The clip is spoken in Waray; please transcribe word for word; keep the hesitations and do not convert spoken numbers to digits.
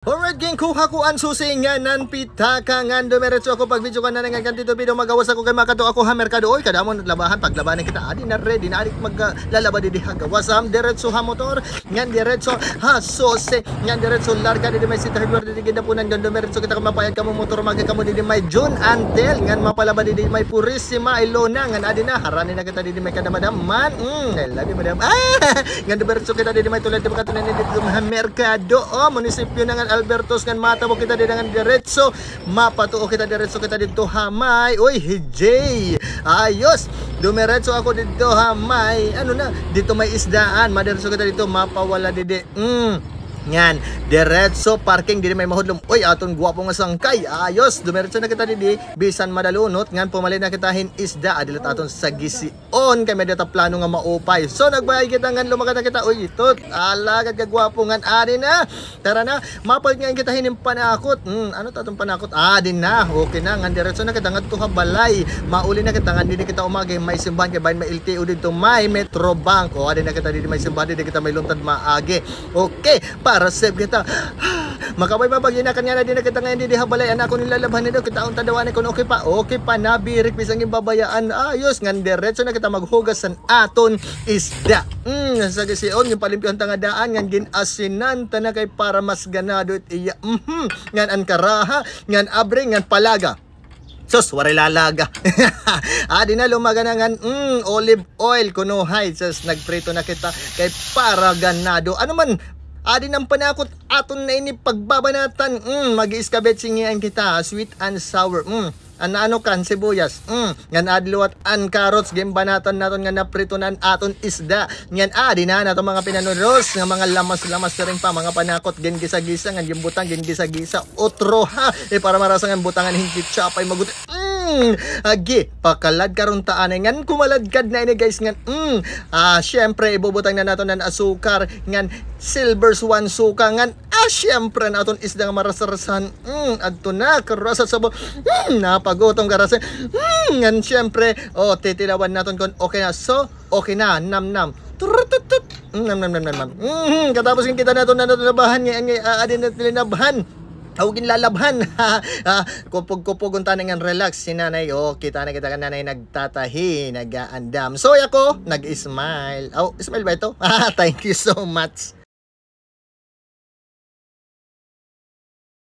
Alright, ginkuha ko an susi ngan an pitaka ngan dumiretso ako pag-video kan nanay ngan kan Tito Pido, magawas ako kay makadto ako ha merkado. Oy, kadamo labahan, paglabahan kita. Adi na, ready na, adi maglalaba didi ha gawas. Am, diretso ha motor, ngan diretso ha susi, ngan diretso larga didi may City Hardware didi gindapunan, ngan dumiretso kita kon mapayag kamo motor, maagi kamo didi may June Antel, ngan mapalaba didi may Purisima, Ilona, ngan adi na, harani na kita didi may kadamadaman. Mm, I love you, madam. Ah! Ngan diretso kita didi may tulad, di ba, katunan didi ha merkado. Oh, munisipyo na ngan Albertos, ngan matabo kita didi ngan diretso. Mapatuo kita diretso kita didto ha may. Uy, hijay. Ayos. Dumiretso ako didto ha may. Ano na? Didto may isdaan. Madiretso kita didto. Mapawala didi. Mm. Ngan. Diretso parking didi may mahudlom. Uy, aton gwapo nga sangkay. Ayos. Dumiretso na kita didi. Bisan madalunot. Ngan pumalit na kita hin isda. Adi la it aton sagisi on kay may-ada ta plano nga maupay. So, nagbayad kita ngan lumakad na kita. Uy, ito, alagad ka gwapo ngan adi na. Tara na, mapalit ngan kita hin panakot. Hmm, ano it aton panakot? Adi na, okay na. Ngan diretso na kita ngadto ha balay. Mauli na kita ngan didi kita umagi may simbahan kay bangin may L T O didto may Metrobank. O, adi na kita didi may simbahan, didi kita may luntad maagi. Okay, para safe kita. Makabay pa, pag-inakan nga na, adi na kita ngay-an didi ha balay, an akon ilalabhan didi, kitaon ta daw anay kon okay pa, okay pa, nabirik, bisan ginbabayaan, ayos, ngan diretso na kita maghugas han aton isda. Mm, sagisi on, ginpalimpyohan ta nga daan, ngan gin-asinan ta na kay para mas ganado it iya. Mhm, ngan an karaha, ngan abri, ngan palaga. Sus, waray lalaga. Adi na, lumaga na ngan, mm, olive oil, kunuhay. Sus, nagprito na kita kay para ganado. Ano man, adi na an panakot aton na ini pagbabanatan. Mm, mag-escabeche ngay-an kita, sweet and sour. Mm, an ano kan sibuyas. Mm, ngan adi liwat an carrots, ginbanatan naton nga naprito na an aton isda. Ngan adi na an aton mga pinanuros nga mga lamas-lamas, siring pa, mga panakot, gingisa-gisa, ngan ginbutang, gingisa-gisa, utro ha. Eh, para marasa ngan butangan hin ketchup ay maguti. Mm, agi, pakalad karon ta anay. Ngan kumaladkad na ini, guys, ngan, mm, ah, syempre, ibubutang na naton an asukar, ngan silver swan suka, ngan, ah, syempre, an aton isda nga marasarasan. Mm, adto na, karasa sabo. Mm, napagutom, karasa. Mm, ngan syempre, oh, titilawan naton kon okay na. So, okay na, nam, nam. Turututut. Mm, nam, nam, nam, nam, nam. Mm, katapos nga kita naton na naton labahan, ngay-an, ngay-an, ah, adi na tinabhan. Aw, ginlalabhan. Ah, kupog-kupog unta na ngan relax si nanay. Oh, kita na kita kan nanay nagtatahi, nag-aandam. So, ako, nag-smile. Aw, smile ba ito? Ah, thank you so much.